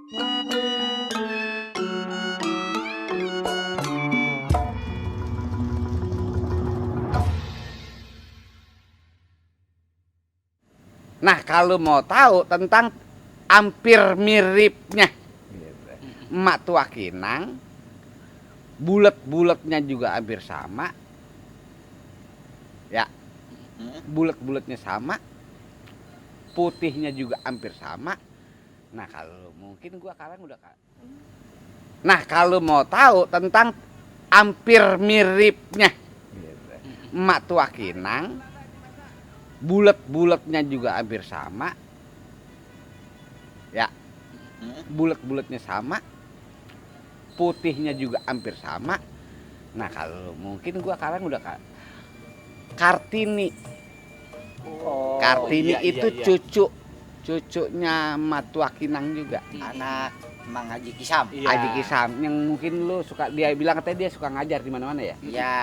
Nah, kalau mau tahu tentang hampir miripnya emak tua kinang, bulet-buletnya juga hampir sama. Ya, bulet-buletnya sama, putihnya juga hampir sama. Nah, kalau mungkin gua sekarang udah. Nah, kalau mau tahu tentang hampir miripnya emak tua kinang, bulet-buletnya juga hampir sama. Ya, bulet-buletnya sama, putihnya juga hampir sama. Nah, kalau mungkin gua sekarang udah Kartini. Oh, Kartini iya, itu iya. cucunya Matua Kinang juga. Anak Mang Haji Kisam. Iya. Haji Kisam yang mungkin lu suka, dia bilang katanya dia suka ngajar di mana-mana ya. Ya.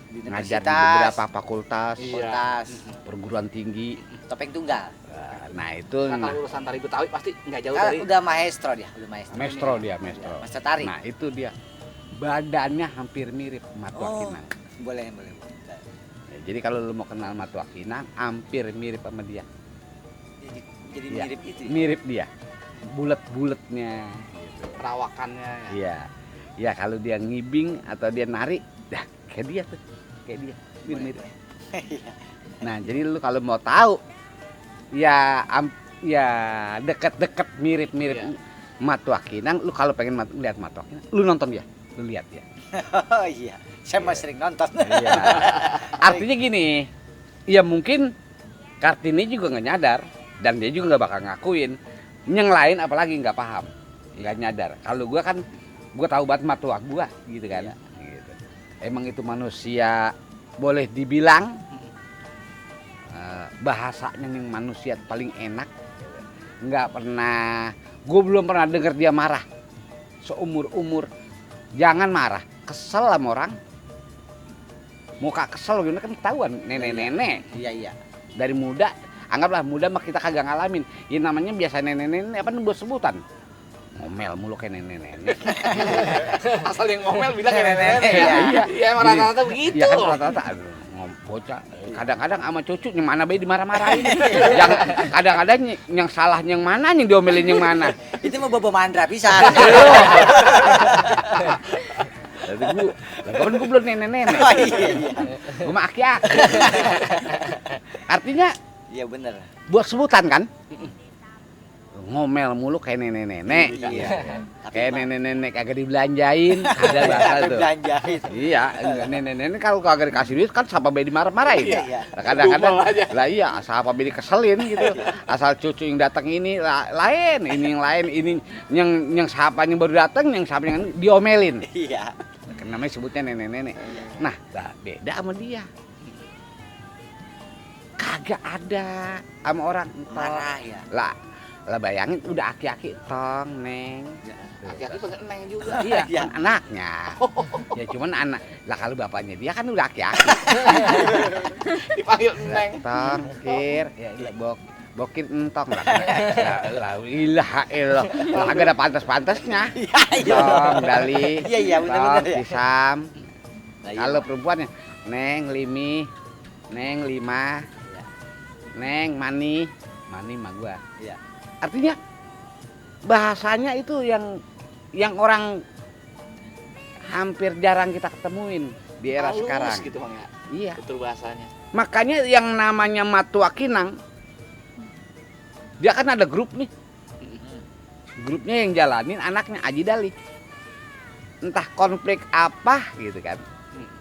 Di Ngajar di universitas, beberapa fakultas, Iya. fakultas, perguruan tinggi. topeng tunggal. Nah, itu Nah, kalau lulusan tari Betawi pasti nggak jauh Kan dari udah maestro dia, udah maestro. maestro dia, maestro. Maestro tari. Nah, itu dia. Badannya hampir mirip Matua Oh, Kinang. boleh, boleh. Ya, jadi kalau lu mau kenal Matua Kinang, hampir mirip sama dia. Jadi Iya. mirip itu. Ya? Mirip dia. Bulet-buletnya. perawakannya ya. Iya. Ya, kalau dia ngibing atau dia nari, dah kayak dia tuh. Kayak dia. Mirip-mirip. Nah, jadi lu kalau mau tahu ya deket-deket mirip-mirip Iya. Matua Kinang, lu kalau pengen lihat Matua Kinang, lu nonton dia. Lu lihat ya. Oh iya, saya mah sering nonton. Iya. Artinya gini, ya mungkin Kartini juga nggak nyadar dan dia juga nggak bakal ngakuin. Yang lain apalagi nggak paham, nggak nyadar. Kalau gua kan, gua tahu banget matua gua, gitu kan. Gitu. Emang itu manusia boleh dibilang bahasanya yang manusia paling enak. Nggak pernah, gua belum pernah dengar dia marah seumur umur. Jangan marah, kesel sama orang. Muka kesel gimana kan ketahuan, nenek-nenek Iya, iya. dari muda, anggaplah muda mah kita kagak ngalamin. Ya namanya biasa nenek-nenek apa buat sebutan. Ngomel mulu kayak nenek-nenek. Asal yang ngomel bilang ya nenek. Iya. Iya, emang Jadi, rata-rata begitu. Iya kan rata-rata aduh, bocah. Kadang-kadang sama cucu yang mana bayi dimarah-marahin. Yang kadang-kadang yang salah yang mana, yang diomelin yang mana. Itu mah bobo mandra pisan. Jadi gue belum nenek-nenek. Oh iya, iya. Gue mah aki-aki. Artinya Iya bener. buat sebutan kan? Ngomel mulu kayak nenek-nenek. Iya. Kayak nenek-nenek kagak dibelanjain, ada bahasa tuh. Belanjain. Iya, nenek-nenek kalau kagak dikasih duit kan siapa bayi dimarah-marahin. Iya, iya. Nah, kadang-kadang Dumel aja. lah iya, asal apa bayi keselin gitu. Asal cucu yang datang ini lain, ini yang lain, ini yang siapa yang baru datang, yang siapa yang diomelin. Iya. Namanya sebutnya nenek-nenek. Nah, beda sama dia. Kagak ada sama orang Marah ya. lah bayangin udah aki-aki tong neng. Aki-aki pengen neng juga. Iya, Iya. kan anaknya. Ya cuman anak lah kalau bapaknya dia kan udah aki-aki. Dipanggil neng. Tong kir, ya iya bokin entong lah. La ilaha illallah. Lah kagak ada pantas-pantasnya. Iya, iya. Tong dali. Iya, iya, bener-bener Tong ya. pisam. Nah, iya. Kalau perempuannya neng limi, neng lima, Iya. neng mani mah gua. Iya. Artinya bahasanya itu yang orang hampir jarang kita ketemuin di era Halus sekarang. gitu Bang ya. Iya. Betul bahasanya. Makanya yang namanya Matua Kinang, dia kan ada grup nih. Grupnya yang jalanin anaknya Aji Dali. Entah konflik apa gitu kan.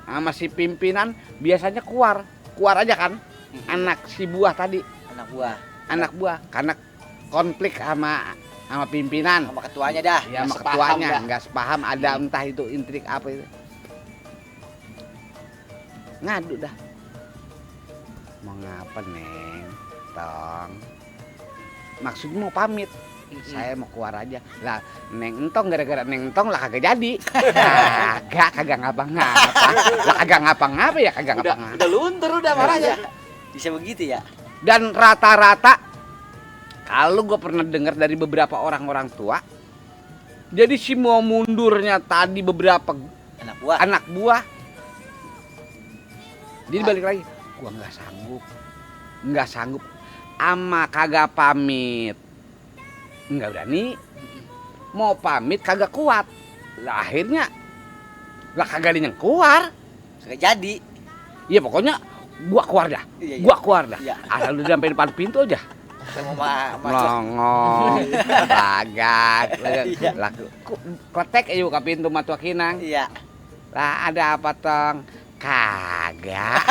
Sama si pimpinan biasanya keluar aja kan. Anak si buah tadi, Anak buah. anak buah karena konflik sama pimpinan. Sama ketuanya dah. Ya sama Nggak sepaham ketuanya dah. nggak sepaham, ada entah itu intrik apa itu. Ngadu dah. Mau ngapa neng? Tong. Maksudnya mau pamit. Saya mau keluar aja. Lah neng entong gara-gara neng entong lah kagak jadi. Kagak ngapa-ngapa. Lah kagak ngapa-ngapa ya kagak ngapa-ngapa. Udah luntur udah marahnya. Bisa begitu ya. Dan rata-rata Kalau gue pernah dengar dari beberapa orang-orang tua, jadi si mau mundurnya tadi beberapa Anak buah. anak buah, jadi balik lagi, gue nggak sanggup, ama kagak pamit, nggak berani, mau pamit kagak kuat, lah akhirnya lah kagak ada yang keluar, Kagak jadi. ya pokoknya gua keluar dah, Iya, iya. gua keluar dah, Iya. asal lu sampai depan pintu aja. Sama masuk. Nongol, bagak, Iya. lah kletek aja buka pintu matua kinang. Iya. Lah ada apa tong? Kagak.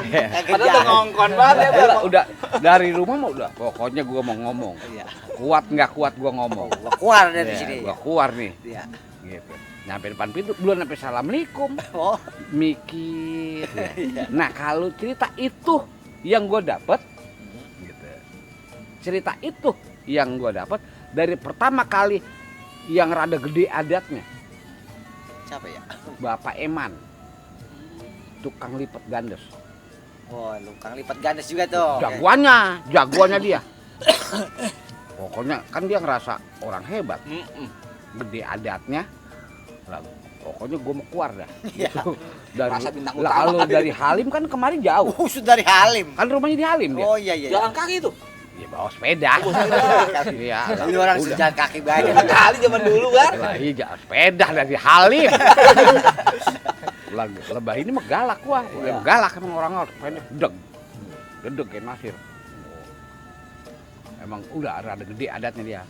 Kagak Padahal udah jadi. ngongkon banget ya. Udah dari rumah mah udah pokoknya gua mau ngomong. Iya. Kuat nggak kuat gua ngomong. Gua keluar dari Ya, sini. gua keluar nih. Iya. Gitu. Nyampe depan pintu belum sampai assalamualaikum. Oh. Mikir. Nah, kalau cerita itu yang gua dapet gitu. Cerita itu yang gua dapat dari pertama kali yang rada gede adatnya, Siapa ya? Bapak Eman, tukang lipat gandes. Oh, tukang lipat gandes juga tuh. Jagoannya dia. Pokoknya kan dia ngerasa orang hebat, gede adatnya. Lah, pokoknya gue mau keluar dah. Iya. Gitu. Dari, Rasa bintang lah, utama. kalau dari Halim kan kemarin jauh. Sudah dari Halim. Kan rumahnya di Halim dia. Oh iya iya. Jalan kaki tuh. Ya bawa sepeda. Iya. lah, Ini orang udah. sejalan kaki banget. Kali zaman dulu kan. Lah iya sepeda dari Halim. Lebah ini mah galak gua. Iya. Galak emang orang pendek gedeg. Gedeg kayak Nasir. Emang udah rada gede adatnya dia.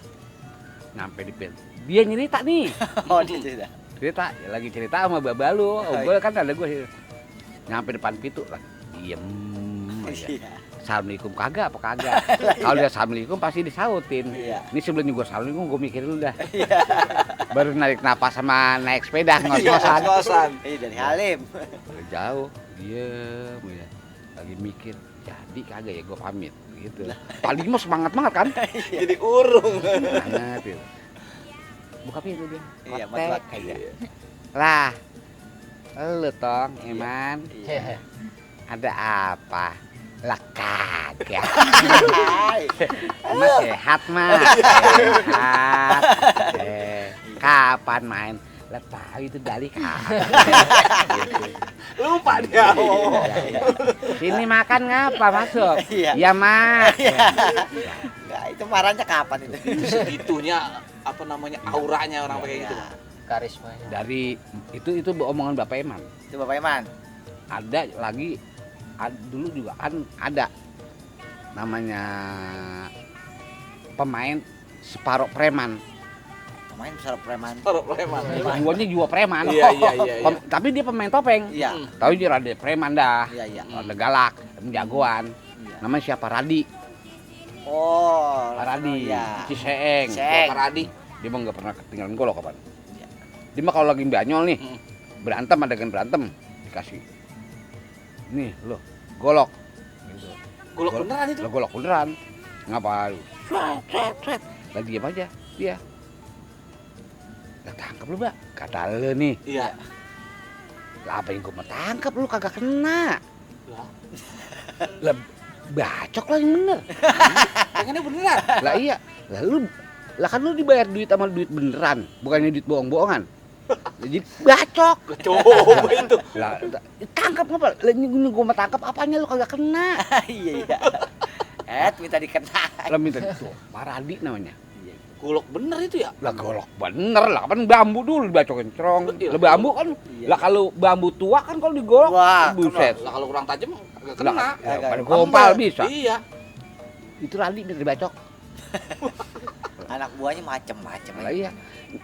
Nyampe di pintu. Dia nyerita nih. Oh, dia. Cerita, lagi cerita sama Baba lu. Oh, Gue kan ada gue. Nyampe depan pintu lagi. Diem aja. Iya. Assalamualaikum kagak apa kagak. Kalau dia assalamualaikum pasti disautin. Iya. Ini sebelum gue assalamualaikum gue mikir dulu dah. Baru narik napas sama naik sepeda ngos-ngosan. Kosan. Dari Halim. Udah jauh, diem ya. Lagi mikir, jadi kagak ya gue pamit gitu. Paling mah semangat banget kan? Jadi urung. Semangat gitu. Buka pintu dia. Iya, Kotek mat-mat aja. aja. Lah, lu tong, Eman. Iya. Ada apa? Lah kagak. Hai. Mas sehat mah. Sehat. Kapan main? Lah tahu itu dari kapan. Gitu. Lupa dia. Sini makan ngapa masuk? Iya. Ya mah. Enggak, itu marahnya kapan itu? Segitunya apa namanya auranya orang kayak gitu. Karismanya. Dari itu omongan Bapak Eman. Itu Bapak Iman. Ada lagi dulu juga kan ada namanya pemain separuh preman. Pemain besar preman. Taruh preman. Jiwanya jiwa preman. Iya. Tapi dia pemain topeng. Iya. Tahu dia rada preman dah. Iya, iya. Rada galak, jagoan. Iya. Namanya siapa? Radi. Oh, Pak Radi. Iya. Ciseeng. Ciseeng. Pak Radi. Dia mah nggak pernah ketinggalan golok kapan. Iya. Dia mah kalau lagi banyol nih, Hmm. berantem adegan berantem dikasih. Nih, lo golok. Gitu. Golok beneran itu. Lo golok beneran. Ngapa lu? Set. Lagi diam aja dia. Lah tangkap lu, Mbak. Kata lu nih. Iya. Lah apa yang gua mau tangkap lu kagak kena. Lah, Lah bacok lah yang bener. pengennya beneran. Lah iya. Lah kan lu dibayar duit sama duit beneran, bukannya duit bohong-bohongan. Jadi bacok. Coba itu. Lah tangkap ngapa? Lah ini gua mau tangkap apanya lu kagak kena. Iya, iya. Minta dikena. Lah minta tuh, Pak Radi namanya. Iya. Golok bener itu ya. Lah golok bener lah, kan bambu dulu dibacokin cerong. Iya. Lah bambu kan, Iya. lah kalau bambu tua kan kalau digolok, Wah, buset. Lah kalau kurang tajam nggak Lah, kena. ya, pada Agak gompal bisa. Iya. Itu Radi minta dibacok. Anak buahnya macem-macem. Lah iya.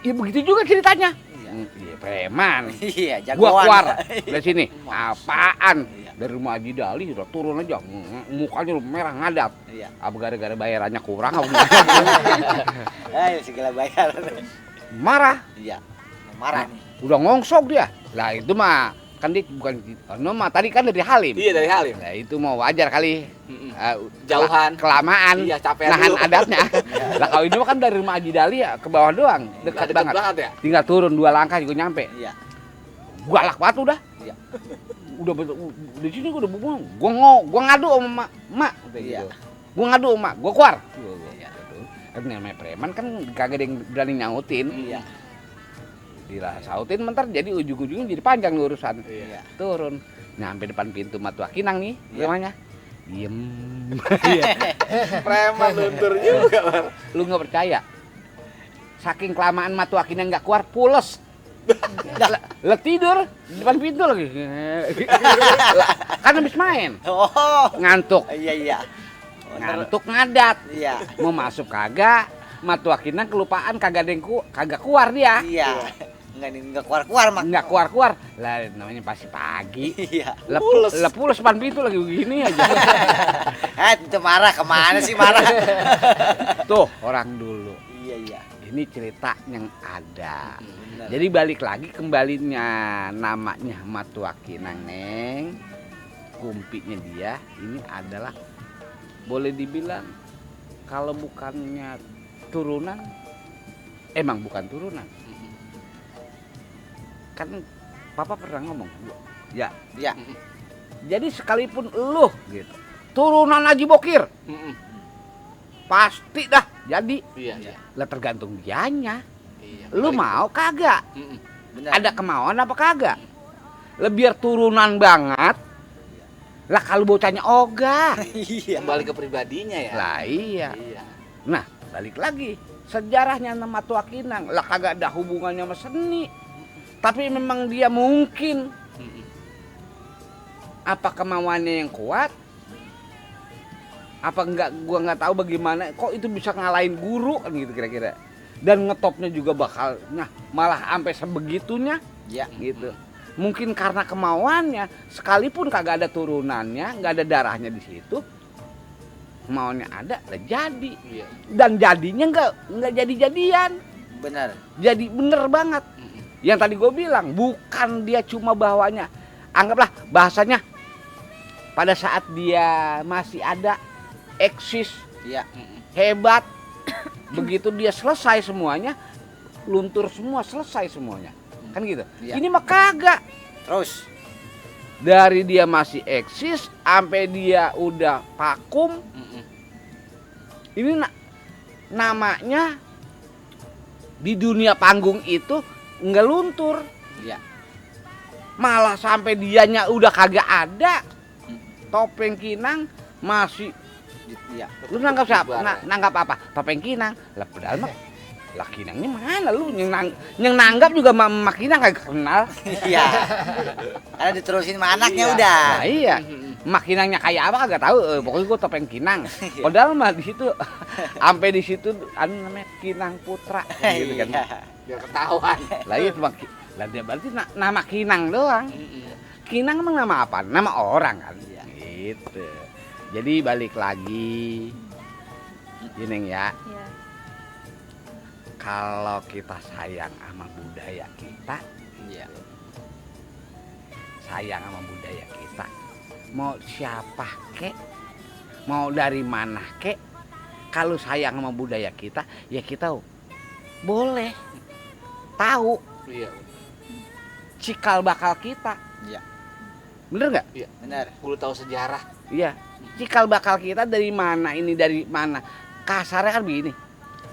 Ya begitu juga ceritanya. Iya. Iya, preman. Iya, Gua jagoan. keluar dari sini. Apaan? Iya. Dari rumah Haji Dali udah turun aja, mukanya udah merah ngadat. Iya. Apa gara-gara bayarannya kurang? Apa Segala bayar. marah, Iya. Marah nih. udah ngongsok dia. Lah itu mah kan dia bukan mah tadi kan dari Halim. Iya dari Halim. Nah itu mau wajar kali. Mm-mm. Kela- Jauhan. kelamaan. Iya, capek nahan dulu. adatnya. Lah kalau ini mah kan dari rumah Haji Dali ya ke bawah doang, dekat Deket banget. ya. Tinggal turun 2 langkah juga nyampe. Iya. Galak banget udah. Iya. Udah di sini gua udah bubung. Gua ngadu sama mak. Kayak Iya. gitu. Gua ngadu emak, gua keluar. Iya. Kan namanya preman kan kagak ada yang berani nyautin. Iya. Sautin mentar jadi ujung-ujungnya jadi panjang nih urusan. Iya. Turun. Nyampe depan pintu Matua Kinang nih, rumahnya. Diem. Preman luntur juga, Mar. Lu nggak percaya? Saking kelamaan Matua Kinang nggak keluar, pules. Lah tidur di depan pintu lagi. Kan habis main. Oh. Ngantuk. Iya iya. Ngantuk ngadat. Iya. Mau masuk kagak. Matua Kinang kelupaan kagak ada yang kagak keluar dia. Iya. Enggak keluar-keluar mak. Nggak keluar-keluar. Lah namanya pasti pagi. Iya. Lah pules depan pintu lagi begini aja. Itu marah kemana sih marah? Tuh orang dulu. Iya iya. Ini cerita yang ada. Benar. Jadi balik lagi kembalinya namanya Matua Kinang Neng. Kumpinya dia ini adalah boleh dibilang kalau bukannya turunan, emang bukan turunan. Kan papa pernah ngomong, ya, Iya. jadi sekalipun lu gitu, turunan Haji Bokir, pasti dah jadi. Iya. Lah tergantung dianya. Iya. Lu mau kagak? Benar. Ada kemauan apa kagak? Lah biar turunan banget. Lah kalau bocahnya ogah. Iya. Kembali ke pribadinya ya. Lah iya. Iya. Nah, balik lagi. Sejarahnya nama Matua Kinang lah kagak ada hubungannya sama seni. Tapi memang dia mungkin apa kemauannya yang kuat? Apa enggak, gua nggak tahu bagaimana kok itu bisa ngalahin guru kan gitu kira-kira. Dan ngetopnya juga bakal malah sampai sebegitunya Iya. gitu. Mungkin karena kemauannya, sekalipun kagak ada turunannya, nggak ada darahnya di situ, kemauannya ada, lah jadi. Iya. Dan jadinya nggak jadi-jadian, Benar. jadi bener banget. Yang tadi gue bilang, bukan dia cuma bawanya, anggaplah bahasanya pada saat dia masih ada, eksis, Iya. hebat, begitu dia selesai semuanya, luntur semua, selesai semuanya. Kan gitu. Iya. Ini mah kagak. Terus. Dari dia masih eksis sampai dia udah vakum, ini namanya di dunia panggung itu nggak luntur. Iya. Malah sampai dianya udah kagak ada. Topeng Kinang masih. Iya. Lu nanggap siapa? Bubar. Nanggap apa? Topeng Kinang. Lah padahal mah lah Kinangnya mana lu yang nanggap juga Mak Kinang kagak kenal. Iya. Karena diterusin sama anaknya udah. Nah iya. Mak Kinangnya kayak apa kagak tahu. Pokoknya gua Topeng Kinang. Padahal mah di situ sampai di situ namanya Kinang Putra gitu kan. Iya. Biar ketahuan. Lah iya cuma lah dia berarti nama Kinang doang. Kinang emang nama apa? Nama orang kan. Gitu. Jadi balik lagi. Ini ya. Iya. Kalau kita sayang sama budaya kita, Iya. sayang sama budaya kita, mau siapa kek, mau dari mana kek, kalau sayang sama budaya kita, ya kita boleh tahu Iya. cikal bakal kita. Iya. Bener nggak? Benar. Kudu tahu sejarah. Iya. Cikal bakal kita dari mana, ini dari mana. Kasarnya kan begini.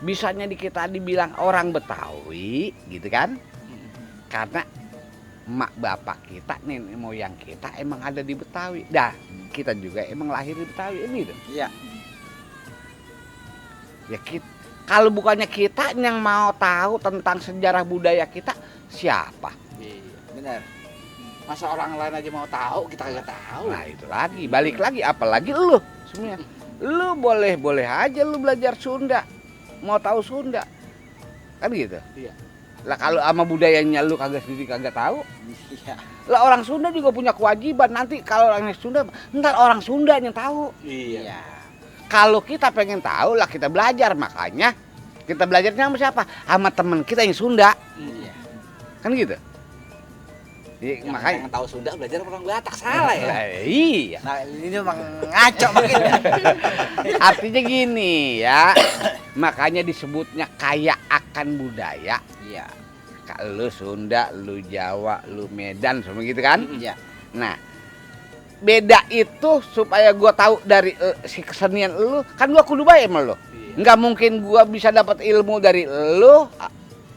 Bisanya kita dibilang orang Betawi gitu kan. Karena mak bapak kita, nenek moyang kita emang ada di Betawi. Dah, kita juga emang lahir di Betawi ini tuh. Iya. Ya kita, kalau bukannya kita yang mau tahu tentang sejarah budaya kita, siapa? Iya. Benar. Masa orang lain aja mau tahu, kita kagak tahu. Nah itu lagi, balik lagi, apalagi lu semuanya. Lu boleh aja lu belajar Sunda, mau tahu Sunda, kan gitu. Iya. Lah kalau sama budayanya lu kagak sendiri kagak tahu, Iya. lah orang Sunda juga punya kewajiban. Nanti kalau orang Sunda, ntar orang Sunda yang tahu. Iya. Iya. Kalau kita pengen tahu lah kita belajar, makanya kita belajarnya sama siapa? Sama temen kita yang Sunda, Iya. kan gitu. Ya, Yang makanya pengen tahu Sunda belajar orang Batak salah ya. Lah, iya. Nah, ini memang ngaco mungkin ya. Artinya gini ya, makanya disebutnya kaya akan budaya. Iya. Lu Sunda, lu Jawa, lu Medan, semua gitu kan. Iya. Nah, beda itu supaya gua tahu dari si kesenian lu, kan gua kudu baik sama lu. Iya. Nggak mungkin gua bisa dapat ilmu dari lu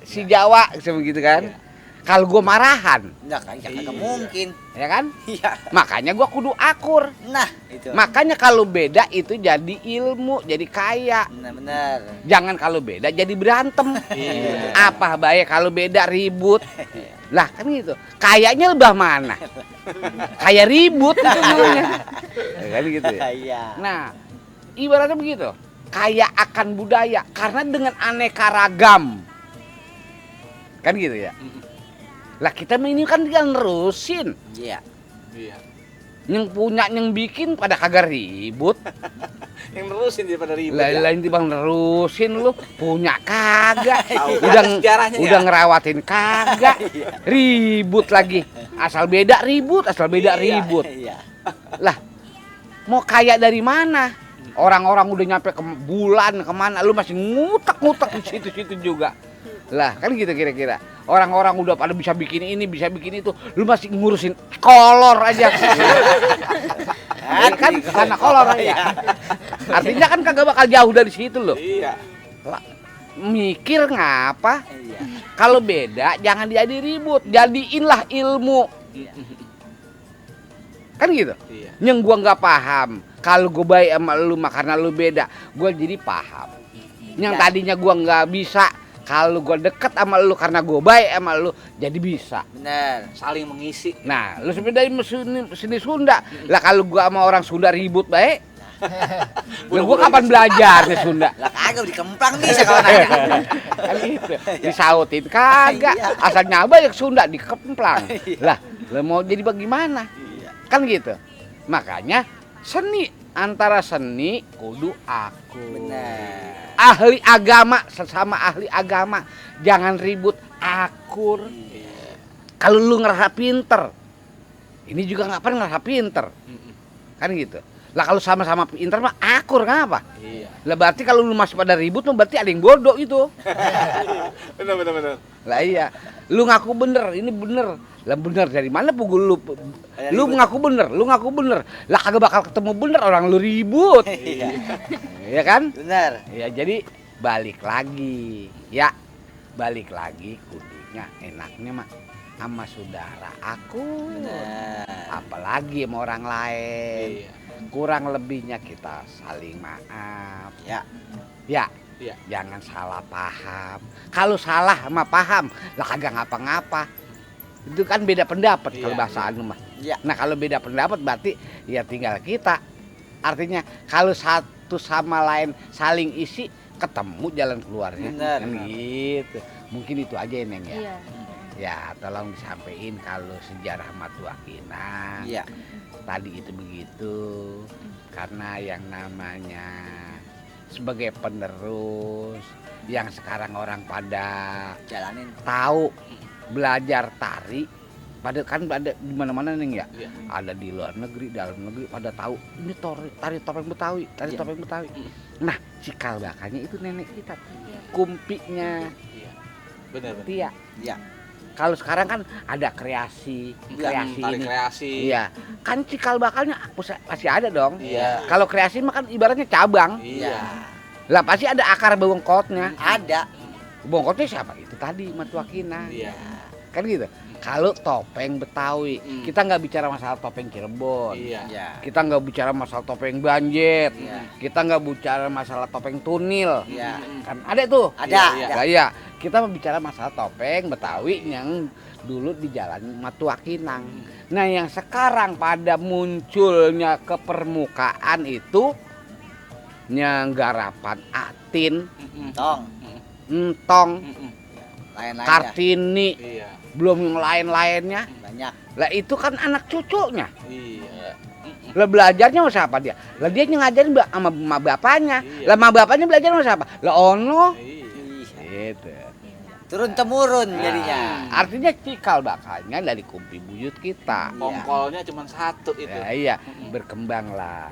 si Jawa begitu kan. Iya. Kalau gua marahan, Enggak kan, ya kagak Iya. mungkin. ya kan? Iya. Makanya gua kudu akur. Nah, itu. Makanya kalau beda itu jadi ilmu, jadi kaya. Benar-benar. Jangan kalau beda jadi berantem. Iya. Apa baik kalau beda ribut. Lah kan gitu. Kayaknya lebah mana? Kayak ribut itu namanya. Ya kan gitu ya. Iya. Nah, ibaratnya begitu. Kaya akan budaya karena dengan aneka ragam. Kan gitu ya. Lah kita ini kan tinggal nerusin. Iya. Iya. Yang punya yang bikin pada kagak ribut. Yang nerusin daripada ribet. ya. Lain timbang nerusin lu punya kagak. Tahu Udah ada sejarahnya udah ya? ngerawatin kagak. Ribut lagi. Asal beda ribut, asal beda Iya. ribut. Iya. Lah, mau kaya dari mana? Orang-orang udah nyampe ke bulan kemana, lu masih ngutak-ngutak di situ-situ juga. Lah, kan gitu kira-kira. Orang-orang udah pada bisa bikin ini, bisa bikin itu, lu masih ngurusin kolor aja. Kan karena kolor aja. Artinya kan kagak bakal jauh dari situ loh. Iya. Lah, mikir ngapa? Iya. Kalau beda jangan jadi ribut, jadiinlah ilmu. Kan gitu. Iya. Yang gua nggak paham, kalau gua baik sama lu mah karena lu beda, gua jadi paham. Yang Ya. tadinya gua nggak bisa, kalau gua deket sama lu karena gua baik sama lu, jadi bisa. Benar. Saling mengisi. Nah, lu sebenarnya dari seni Sunda. Lah kalau gua sama orang Sunda ribut baik, lah gua kapan belajar nih Sunda? Lah kagak dikemplang nih sekolahnya. Kan gitu. Disautin kagak, asal nyaba ya Sunda dikemplang. Lah, lu mau jadi bagaimana? Iya. Kan gitu. Makanya seni, antara seni kudu aku. Benar. Ahli agama sesama ahli agama jangan ribut, akur. Kalau lu ngerasa pinter, ini juga nggak pernah ngerasa pinter, kan gitu. Lah kalau sama-sama pinter mah akur ngapa? Iya. Lah berarti kalau lu masih pada ribut mah berarti ada yang bodoh itu. Benar. Lah iya, lu ngaku bener, ini bener. Lah bener dari mana pukul lu? Ada Lu ribut. ngaku bener, lu ngaku bener. Lah kagak bakal ketemu bener orang lu ribut. Iya. Iya kan? Benar. Ya jadi balik lagi. Ya, balik lagi kudunya enaknya mah sama saudara aku. Benar. Apalagi sama orang lain. Iya. Kurang lebihnya kita saling maaf. Ya. Ya. Iya. Jangan salah paham. Kalau salah sama paham, lah kagak ngapa-ngapa. Itu kan beda pendapat kalau Iya, bahasa iya. anu mah. Iya. Nah, kalau beda pendapat berarti ya tinggal kita. Artinya kalau satu sama lain saling isi, ketemu jalan keluarnya. Benar. Kan gitu. Mungkin itu aja Neng ya. Iya. Ya, tolong disampaikan kalau sejarah Matuakinang. Iya. Tadi itu begitu. Karena yang namanya sebagai penerus yang sekarang orang pada Jalanin. tahu belajar tari, pada kan ada di mana-mana nih ya. Iya. Ada di luar negeri, dalam negeri pada tahu ini tari topeng Betawi, tari Iya. topeng Betawi. Nah, cikal bakalnya itu nenek kita, Iya. kumpinya Iya. Benar. Tia. Iya. Kalau sekarang kan ada kreasi Tari ini. kreasi. Iya, kan cikal bakalnya pasti ada dong. Iya. Kalau kreasi mah kan ibaratnya cabang. Iya. Lah pasti ada akar bongkotnya. Ada. Bongkotnya siapa? Itu tadi Matuakinang. Iya. Kan gitu. Kalau topeng Betawi, Hmm. kita nggak bicara masalah topeng Cirebon. Iya. Iya. Kita nggak bicara masalah topeng Banjet. Iya. Kita nggak bicara masalah topeng Tunil. Iya. Kan ada tuh. Ada. Iya, Lah iya, kita bicara masalah topeng Betawi yang dulu di jalan Matuakinang. Nah, yang sekarang pada munculnya ke permukaan itu garapan Atin, Tong. Entong, Lain-lain dah. Kartini, Iya. belum yang lain-lainnya. Banyak. Lah itu kan anak cucunya. Iya. Lah belajarnya sama siapa dia? Lah dia ngajarin sama emak bapaknya. Iya. Lah emak bapaknya belajar sama siapa? Lah ono. Iya. Gitu. Turun temurun Nah, jadinya. artinya cikal bakalnya dari kumpi buyut kita. Pongkolnya cuma satu itu. Ya, iya, berkembanglah.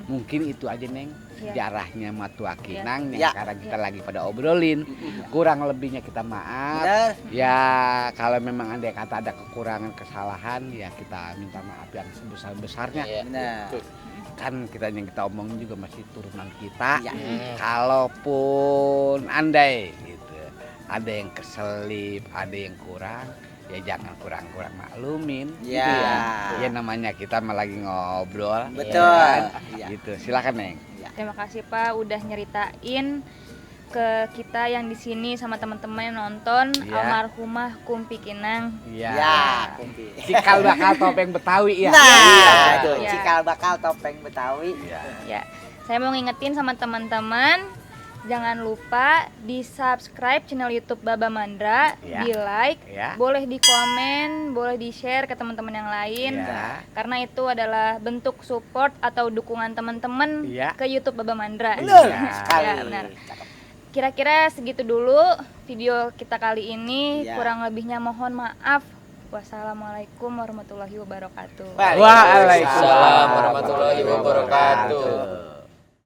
Mungkin itu aja Neng, Iya. jarahnya Matua Kinang yang Ya. sekarang kita lagi pada obrolin. Kurang lebihnya kita maaf. Bener. Ya kalau memang ada kata ada kekurangan kesalahan ya kita minta maaf yang sebesar-besarnya. Iya. Bener. Kan kita yang kita omongin juga masih turunan kita. Ya. Kalaupun andai gitu ada yang keselip, ada yang kurang, ya jangan kurang-kurang maklumin. Ya. Gitu ya. Ya namanya kita mah lagi ngobrol. Betul. ya kan? Iya. Gitu. Silakan Neng. Terima kasih Pak udah nyeritain ke kita yang di sini sama teman-teman yang nonton Iya. almarhumah Kumpi Kinang. Iya. Ya, Kumpi. Cikal bakal topeng Betawi ya. Nah, itu Iya. cikal bakal topeng Betawi. Iya. Ya, saya mau ngingetin sama teman-teman, jangan lupa di subscribe channel YouTube Baba Mandra, Ya. di like, Ya. boleh di komen, boleh di share ke teman-teman yang lain, Ya. karena itu adalah bentuk support atau dukungan teman-teman Ya. ke YouTube Baba Mandra. Bener Iya. sekali. Ya, benar. Kira-kira segitu dulu video kita kali ini, Ya. kurang lebihnya mohon maaf. Wassalamualaikum warahmatullahi wabarakatuh. Waalaikumsalam warahmatullahi wabarakatuh.